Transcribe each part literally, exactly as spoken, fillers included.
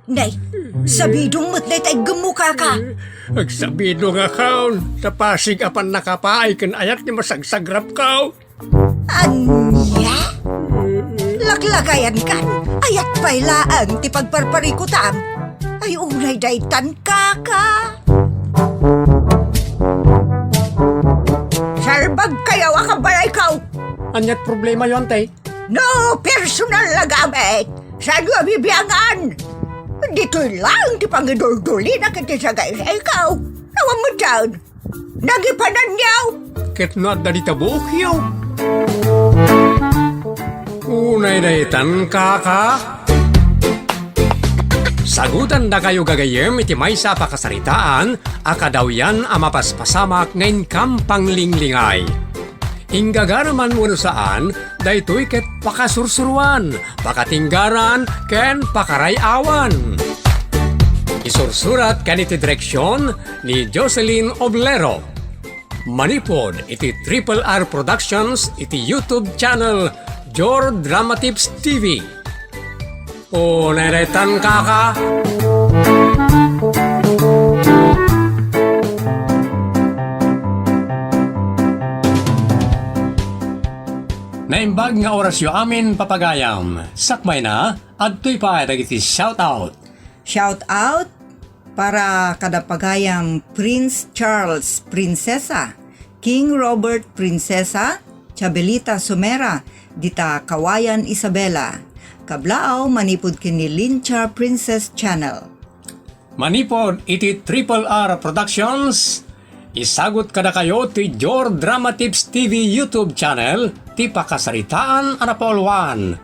Nay, sabidong met dayta iggemmo, kaka. Agsabidong a kaon, ta pasig a pannakapaay ken ayat nga masagsagrapkaw. Ania? Laklakayankan, ayat pay laeng ti pagparparikutam. Ay, unay daytan, kaka. Salbagkayo a kabalayko. Ania't problemayo, ante? No personal a gamit, saanyo a bibiangan? Ditoy laeng ti pangiduldulina ket ti sagaysayko. Awan met daan. Nagipananyo! Ket no adda dita buokyo. Unay daytan, kaka. Sagutandakayo gagayyem iti maysa a pakasaritaan a kadawyan a mapaspasamak nga inkam panglinglingay. Inggagaraman wenno saan, daytoy ket pakasursuroan, pakatinggaran, ken pakaray-awan. Isursurat ken iti direksion ni Jocelyn Oblero. Manipud iti Triple R Productions iti YouTube channel Jor Dramatips T V. O, nairetan, kaka. Naimbag nga orasyo amin, papagayam. Sakbayna, adtoy pay dagiti shout out. Shout out para kada pagayam Prince Charles, Prinsesa, King Robert, Prinsesa, Chabelita Sumera, dita Kawayan Isabela. Kablaaw manipud ken ni Lincha Princess Channel. Manipud iti Triple R Productions, isagut kadakayo ti Jor Dramatips T V YouTube channel ti pakasaritaan a napauluan.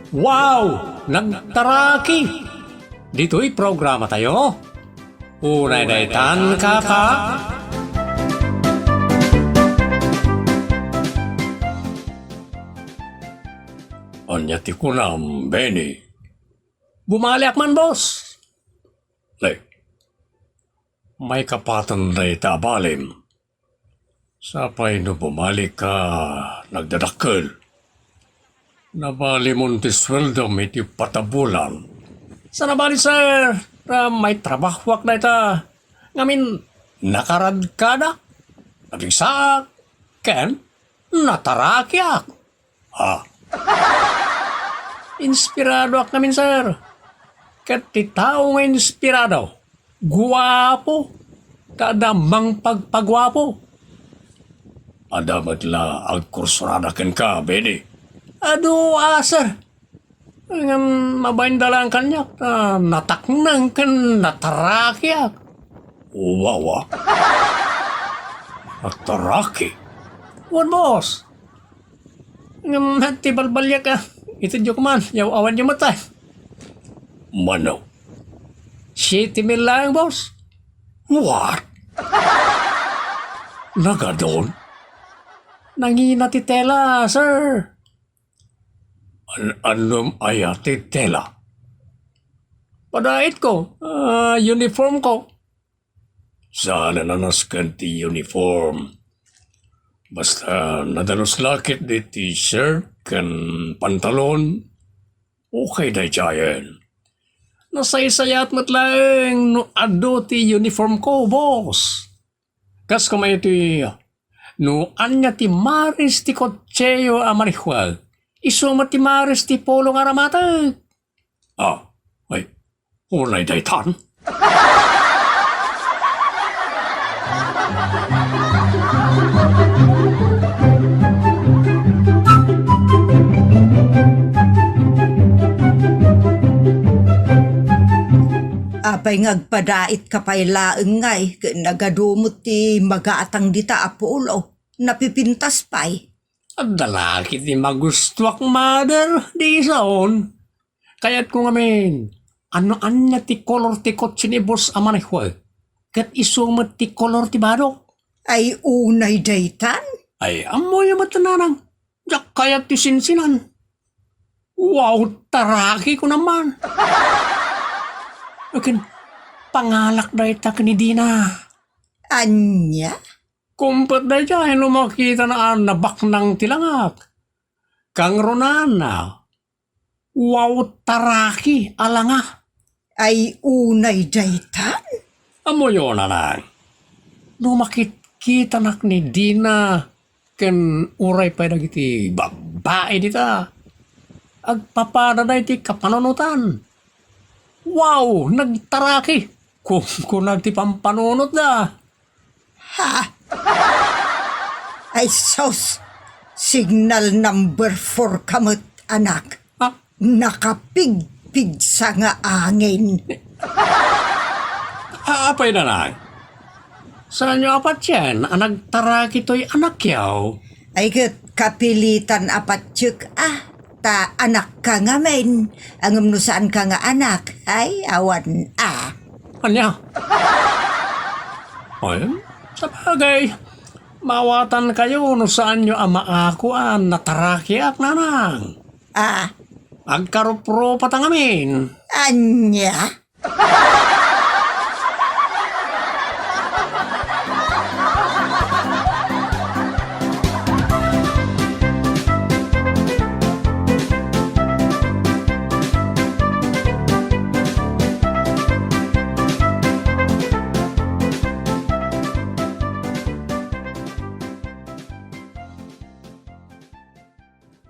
Wow! Nagtaraki! Ditoy programatayo. Unay daytan, kaka. Ania ti kunam, Benny? Bumaliak man, boss. Nay, maikapaten dayta a balim. Sapay no bumalik ka nagdadakkel. Nabalimon ti sueldom iti uppat a bulan. Sana bali, sir, ta maitrabahoak dayta. Ngamin, nakaradkada, napigsaak, ken natarakiak. Ha? Inspiradoak ngamin, sir. Ket ti tao nga inspirado, guapo, ta adda mangpagpaguapo. Adda met la agkursurada kenka, Benny? Adu a, sir. Ngem mabain da laeng kaniak, ta natakneng ken natarakiak. Wawa. Nataraki? Wen, boss. Ngem ti balbaliak, a, itedyo koma, yaw-awanyo met, a. Mano? Siete mil laeng, boss. What? Nagadun? Nangina ti tela, sir. An-, annom aya ti tela? Padaitko, a, uniformko. Saan a nasken ti uniform. Basta nadalus la ketdi ti shirt ken pantalon, okay daydiayen. Nasaysayaat met laeng no adu ti uniformko, boss. Kas koma iti, no ania ti maris ti kotseyo a marihua, isu met ti maris ti polo nga aramateg. A, ay, unay daytan? Apay nga agpadaitka pay laeng ngay ket nagadu met ti magatang dita a polo, napipintas pay. Adda la ketdi magustuak, mother, di isaon. Kayatko ngamin, ania-ania ti kolor ti kotse ni boss a manehua, ket isu met ti kolor ti badok. Ay, unay daytan? Ay, ammoyo met, nanang. Diak kayat ti sinsinan. Wow, taraki ko naman. Akin, pangalak dayta ken ni Dina. Ania? Kumpet dayta, no makitana a nabaknang ti langak. Kangrunana, wow, taraki a langa. Ay, unay daytan? Ammoyo, nanang. No makitkitanak ni Dina ken uray pay dagiti babbai dita, agpapadada iti kapanunotan. Wow, nagtaraki! Kunkunag ti pampanunotda. Ha? Ay sus! Signal number four ka met, anak. Ha? Nakapigpigsa nga angin. A-, apay, nanang? Saanyo a patien a nagtaraki toy anakyo? Ay ket kapilitan a patiek a. Ta anakka ngamin, ngem no saanka nga anak, ay, awan a. Ania? Ay, sabagay, maawatankayo no saanyo a maako a natarakiak, nanang. A? Agkarupropata ngamin. Ania?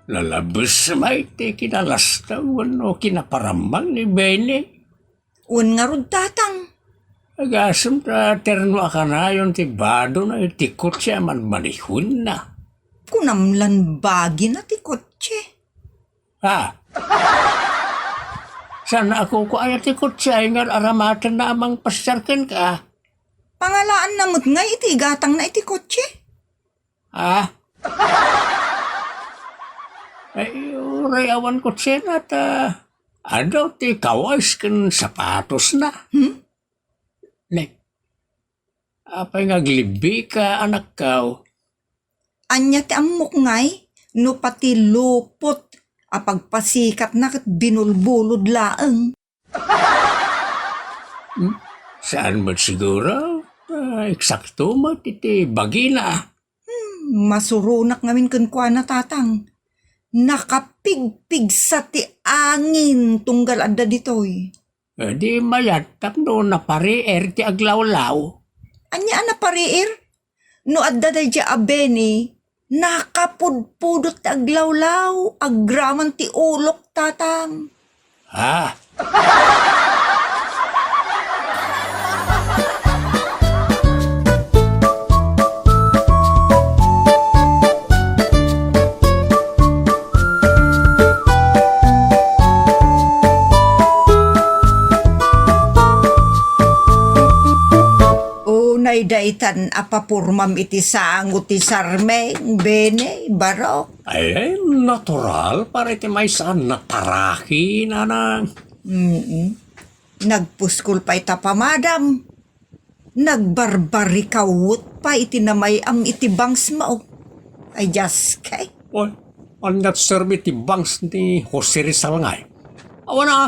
Nalabes met ti kinalastaw wenno kinaparamang ni Benny. Wen ngarud, Tatang. Agasem ta terno a kanayon ti badona iti kotse a manmanihunna. Kunam lan bagina ti kotse. Ha? Saan a kukuaya ti kotse ay nga aramatenna a mangpasiar kenka? Pangalaanna met ngay iti igatangna iti kotse? Ah? Ay, uray awan kotsena ta adu ti kawes ken sapatosna. Hmm? Ne, apay nga aglibbika, anakko? Ania ti ammok ngay no pati lupot a pagpasikatna ket binulbulod laeng? Hmm, saan met siguro? Ah, eksakto met iti bagina. Hmm, masuronak ngamin kenkuana, Tatang. Nakapigpigsa ti angin tunggal adda ditoy. Eh, di mayat tapno napariir ti aglawlaw. Ania a napariir? No adda daydiay a Benny, nakapudpudot ti aglawlaw, agraman ti ulok, Tatang. Ha? Unay daytan a papurmam iti sango ti sarmeng, Benny, barok. Ay, natural para iti maysa a nataraki, nanang. Mm-mm. Nagpuskol pay ta pamadam. Nagbarbarikawet pay iti namay-am iti bangs mo. Ay, just kay. Oy, aniat serbi ti bangs ni Jose Rizal ngay? Awan a.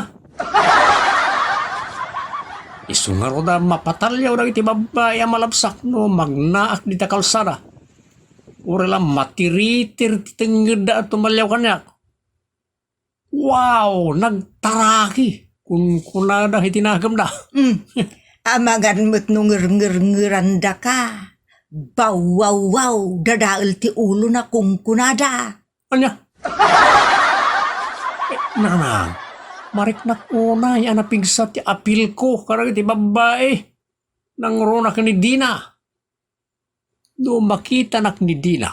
Isu ngarud a mapataliaw dagiti babbai a malabsak no magnaak dita kalsada. Uray la matiritir ti tengngedda a tumaliaw kaniak. Wow, nagtaraki! Kunkunada iti nagemda. Mm. Amangan met no ngerngerngerngerandaka. Baw, wow, wow, dadael ti ulona, kunkunada. Ania? Eh, nanang, mariknak unay a napigsa ti apilko kadagiti babbai. Nangruna ken ni Dina. No makitanak ni Dina,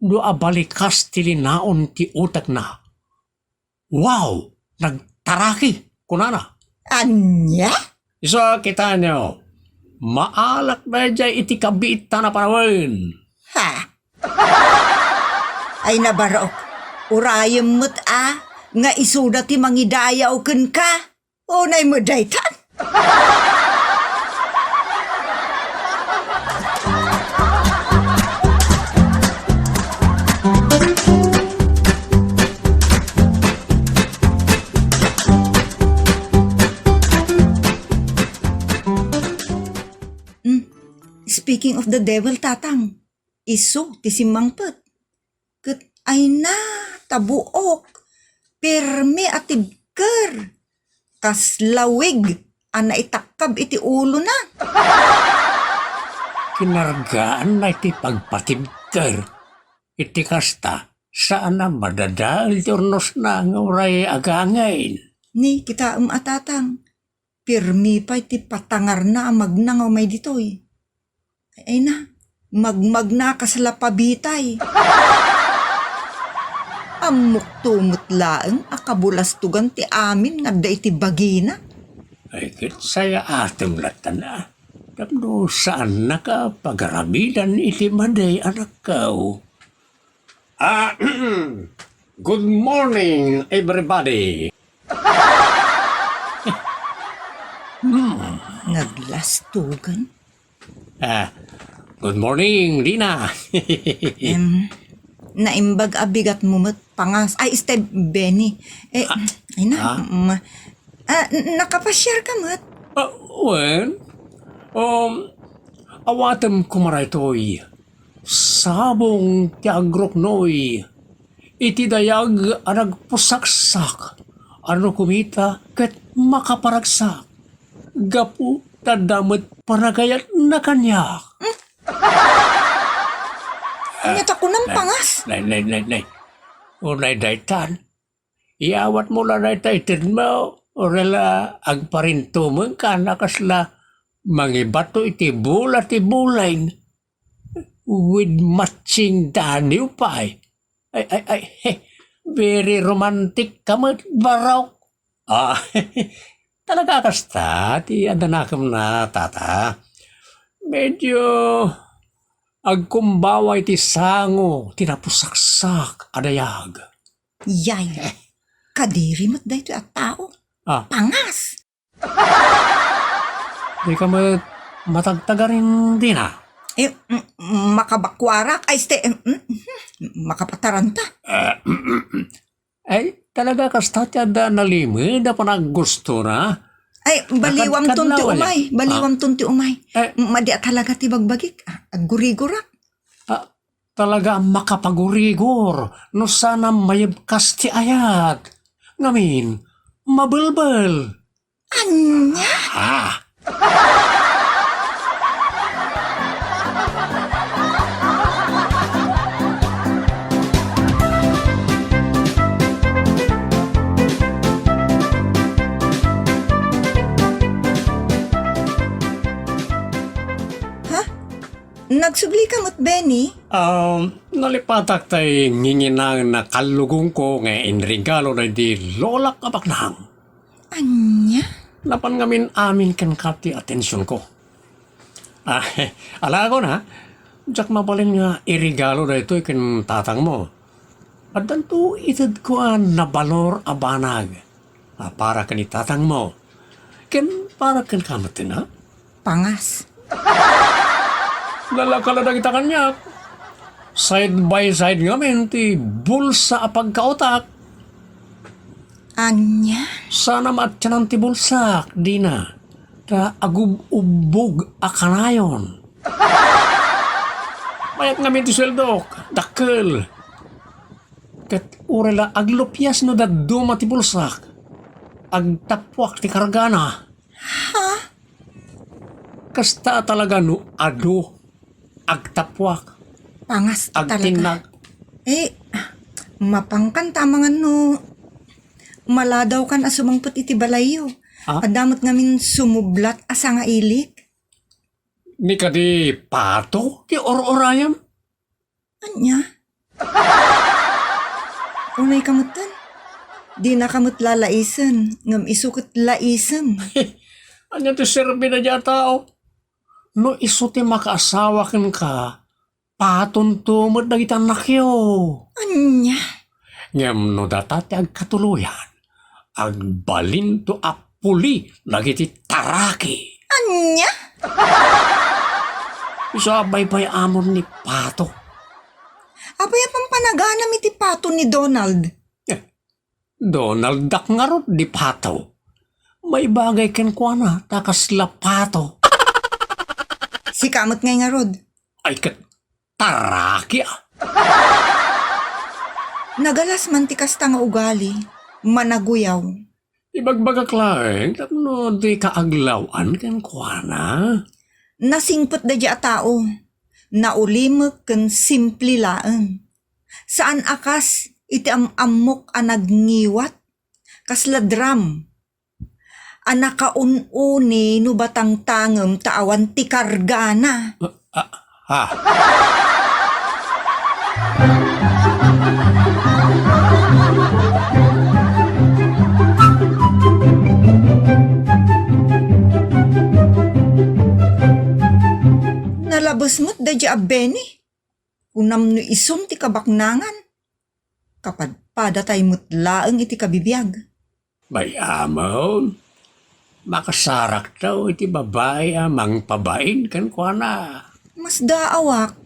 no abalikas ti linaon ti utekna, "Wow, nagtaraki!" kunana. Ania? Isu, kitaenyo, maalak daydiay iti kabiitan a panawen. Ha? Ay, nabarok. Urayem met a nga isuda ti mangidayaw kenka. Unay met daytan. Hmm, speaking of the devil, Tatang, isu ti simmangpet. Ket ayna, tabuok, permi a tibker. kasla wig a naitakkab iti ulona. Kinargaanna iti pagpatibker. Iti kasta, saan a madadael ti urnosna nga uray agangin. Ni, kitaem a tatang, pirmi pay ti patangarna a magnangaw umay ditoy. Ay na, magmagna kasla pabitay. Ammokto met laeng a kabulastogan ti amin nga adda iti bagina. Ay, ket sayaat latta. Tapno saannaka pagaramidan iti madi, anakko. Ah, good morning, everybody. Hmm. Naglastogan. Ah, good morning, Dina. Em, naimbag a bigat mo met, Pangas. Ay, este, Benny. Eh, ah, ay na, ah. Ma-, ah, n-, nakapasiar ka met? Ah, well, um, awatem koma daytoy. Sabong ti agruknoy iti dayag a nagpusaksak a no kumita ket makaparagsak gapu ta adda met panagayatna kaniak. Hmm? Ania ta kunam, Nay, Pangas? Nay, nay, nay, nay. Unay daytan, iyawatmo la dayta itedmo, uray la agparintumengka a kasla mangibato iti bola ti bowling with matching daniw pay. Ay, ay, ay, he, very romantic ka met, Barok. Ah, talaga kasta ti adda nakemna, tata. Medyo agkumbawa iti sango ti napusaksak a dayag. Yay, kadiri met daytoy a tao. Ah. Pangas! Dika met matagtagarin, Dina? Eh, m-, makabakuarak, ay, este, em, mm, mm, makapataranta. Eh, ay, talaga kasta ti adda nalimed a panaggustona? Ay, baliwam ton ti umay, baliwam ton ti umay. Eh. Madi a talaga ti bagbagik, ah, aggurigurak. Ah, talaga a makapagurigor no saan a mayebkas ti ayat. Ngamin, mabelbel. Ania? Ah. Ha? Nagsubli ka met, Benny? Ah, nalipatak tay nginginaen a kallugongko nga inregalo daydi lolak a baknang. Ania? Napan ngamin amin kenka ti atensionko. Ah, alagona, diak mabalin nga iregalo daytoy ken tatangmo. Addanto itedko a nabalor a banag. Ah, para ken ni tatangmo. Ken para kenka metten, ha? Pangas. Lalakala dagita kaniak. Side by side ngamin ti bulsa a pagkaotak. Ania? Saan a maatianan ti bulsak, Dina. Ta agub-ubbog a kanayon. Mayat ngamin ti sueldok, dakkel. Ket uray la aglupias no dadduma ti bulsak, agtappuak ti kargana. Ha? Kasta a talaga no adu, agtappuak. Pangas a talaga. Agtinnag. Eh, mapangkan ta amangan no maladawkan a sumangpet iti balayyo. Ah? Adda met ngamin sumublat a sangailik. Ni kadi pato ti ur-urayam? Ania? Unay ka metten? Dina ka met lalaisen, ngem isu ket laisem. Ania ti serbina diay a tao? No isu ti makaasawa kenka, patonto met dagiti annakyo. Ania? Ngem no data ti agkatuloyan, agbalinto a puli dagiti taraki. Ania? Isu a baybay-amon ni Pato. Apay a pampanaganam iti pato ni Donald? Eh, Donald Duck ngarud di Pato. Maibagay kenkuana ta kasla pato. Sika met ngay ngarud. Ay, ket taraki a. Nagalas man ti kasta nga ugali, managuyaw. Ibagbagak laeng tapno dika aglaw-an kenkuana. Nasingpet daydiay a tao. Naulimek ken simple laeng. Saan a kas iti am-ammok a nagngiwat. Kasla drum. A nakaun-uni no batangtangem ta awan ti kargana. Ah, ah. Nalabes met daydiay a Benny. Kunam no isun ti kabaknangan. Kapadpadatay met laeng iti kabibiag. Bay-amon, makasarakto iti babai a mangpabain kenkuana. Masdaawak.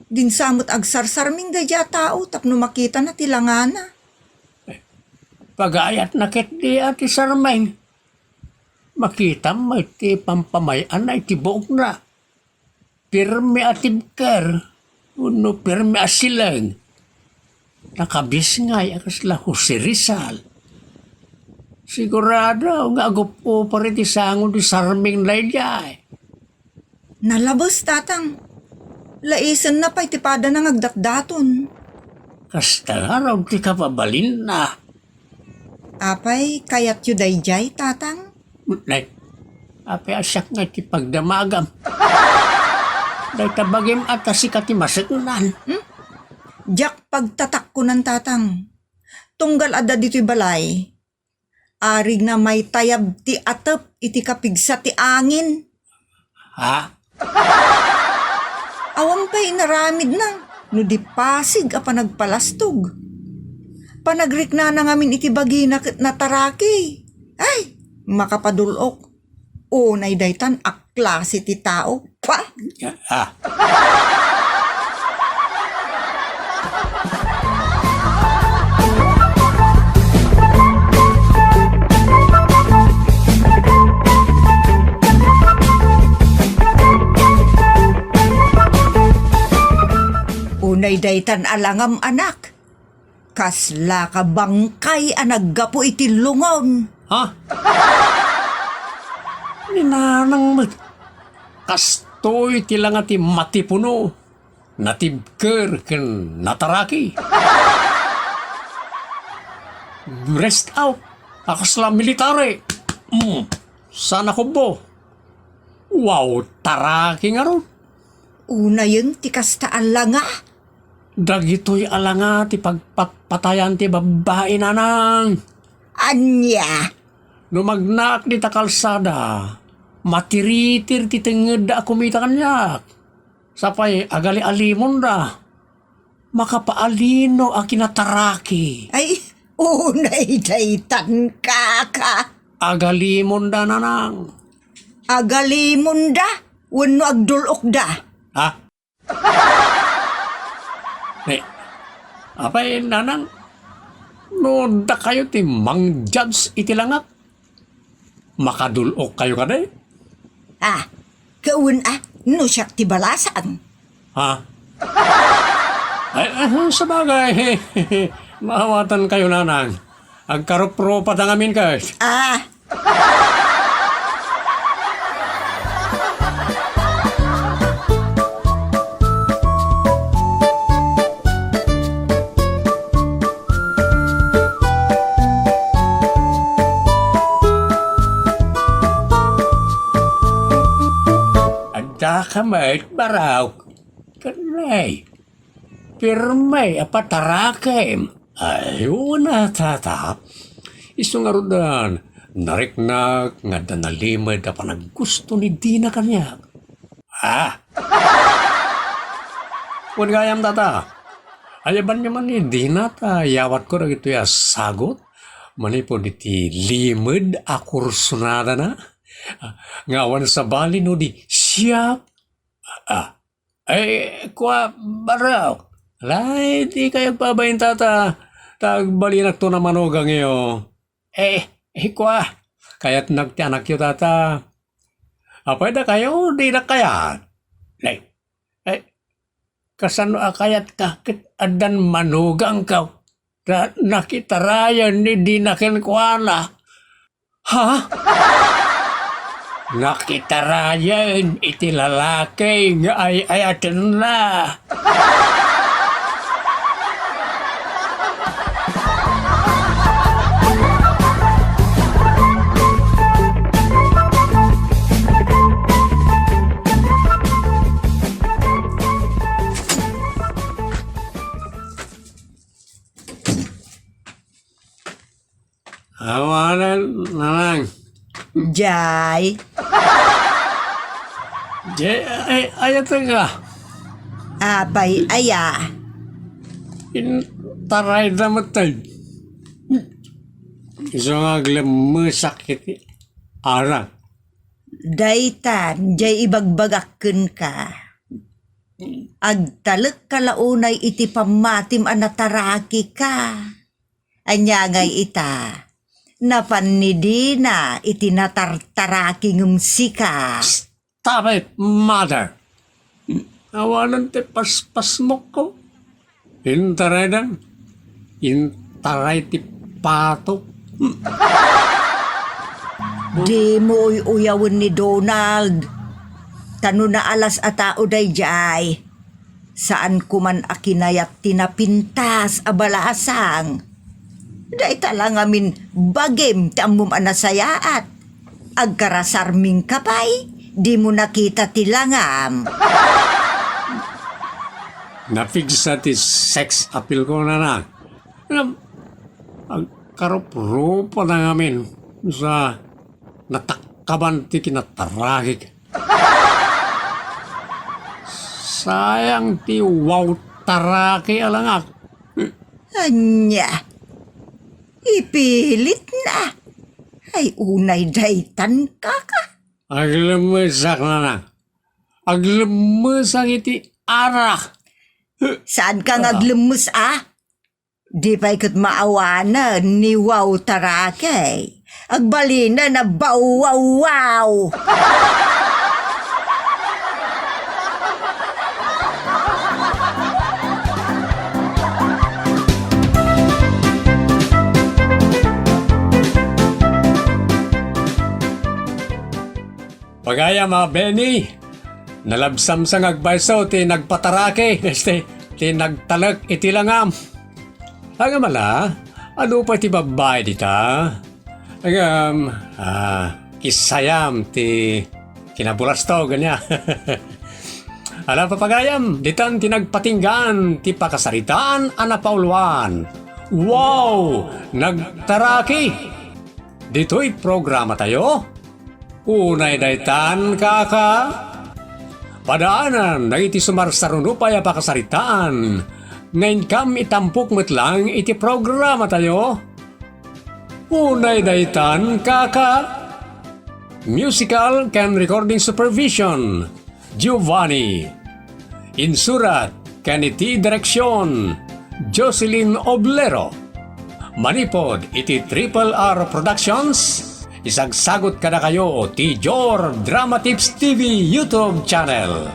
Dinsa met agsarsarming daydiay a tao tapno makitana ti langana. Pagayatna ketdi a ti sarming. Makitam met ti pampamay-anna iti buokna. Pirmi a tibker, wenno pirmi a sileng. Nakabisngay a kasla Jose Rizal. Sigurado nga agup-upar iti sango ti sarming daydiay. Nalabes, Tatang. Laisenna pay ti padana nga agdatdaton. Kasta ngarud ti kababalinna. Apay, kayatyo daydiay, Tatang? Nay, apay a siak nga ti pagdamagam? Dayta bagim a ta sika ti maseknan. Hmm? Diak pagtatakkonan, Tatang. Tunggal adda ditoy balay, arigna maitayab ti atep iti kapigsa ti angin. Ha? Awan pay inaramidna no di pasig a panagpalastog. Panagriknana ngamin iti bagina ket nataraki. Ay, makapadul-ok. Unay daytan a klase ti tao. Pah! Ah. Unay daytan a langam, anak. Kasla ka bangkay a naggapu iti lungon. Ha? Ni Nanang met. Kastoy ti langa ti matipuno, natibker ken nataraki. Dressed out a kasla military. Mm. Sana kubbo. Wow, taraki ngarud. Unayen ti kasta a langa. Dagitoy a langa ti pagpatpatayan ti babbai, Nanang. Ania? No magnaak dita kalsada, matiritir ti tengngedda a kumita kaniak. Sapay agali-alimonda. Makapaalino a kinataraki. Ay, unay daytan, kaka. Agalimonda, Nanang. Agalimonda? Wenno agdul-okda? Ha? Ni, apay, Nanang, no dakayo ti mang-judge iti langak, makadul-okkayo kadi? Ah, kawen a, no siak ti balasan. Ha? Ay, ah, sabagay, maawatankayo, Nanang. Agkaruprupatan ngamin ket. Ah, Adda ka met, Barok. Ket nay, pirmi a patarakem. Ay, una, tata. Isu ngarud, nariknak nga adda nalimed a panaggusto ni Dina kaniak. Ah! Wen gayam, tata. Ayabanyo man ni Dina ta yawatko dagitoy a sagut manipud iti limed a kursunadana. Ah, nga awan sabali no di siak. Ah, Ay, kua, Barok. Lay, dikay agpabain, tata, ta agbalinakton a manugangyo. Eh, eh, kua, kayatnak ti anakyo, tata. Apay dakayo, didak kayat? Lay, eh, kasano a kayatka ket addan manugangko? Ta nakitarayan ni Dina kenkuana. Ha? Nakitarayen iti lalaki nga ay-ayatenna. Awanen, nanang. Jay. Jay, ay, ay, ata ka. Apay, aya? Intarayda metten. Isu nga aglemmesak iti arak. Daytan, jay ibagbagak kenka. Agtalekka la unay iti pammatim a natarakika. Ania ngay ita? Napan ni dina iti natartaraki ngem sika. Stop it, mother! Awanen ti paspasmokko. Intaraydan. Intaray ti pato. Dimo uy-uyawen ni Donald. Ta no naalas a tao daydiay, saanko man a kinayat ti napintas a balasang. Dayta la ngamin bagim ti ammom a nasayaat. Agkarasarmingka pay, dimo nakita ti langam. Napigsa ti sex appeal ko, nana. Ngem, agkaruprupa na ngamin sa natakkaban ti kinatarakik. Sayang ti wow taraki a langak. Ania? Ipilitna? Ay, unay daytan, kaka. Aglemmesak, nana. Aglemmesak iti arak. Saan ka nga aglemmes, a? Di pay ket maawanen ni wow taraki. Agbalinen a baw-wow-wow. Pagayam a Benny, nalabsamsa nga agbayso ti nagpataraki, este, ti nagtalek iti langam. Agam ala, adu pay ti babbai dita? Agam, ah, kisayam ti kinabulasto, gania. Ala, papagayam, ditan ti nagpatinggaan ti pakasaritaan a napauluan. Wow! Nagtaraki! Ditoy programa tayo, Unay daytan, kaka? Padaanan dagiti sumarsaruno pay a pakasaritaan nga inkam itampok met laeng iti programa tayo. Unay daytan, kaka? Musical ken recording supervision, Giovanni. Insurat ken iti direksion, Jocelyn Oblero. Manipod iti Triple R Productions, isagsagut kadakayo ti Jor Drama Tips T V YouTube channel.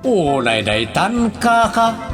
Unay daytan, kaka.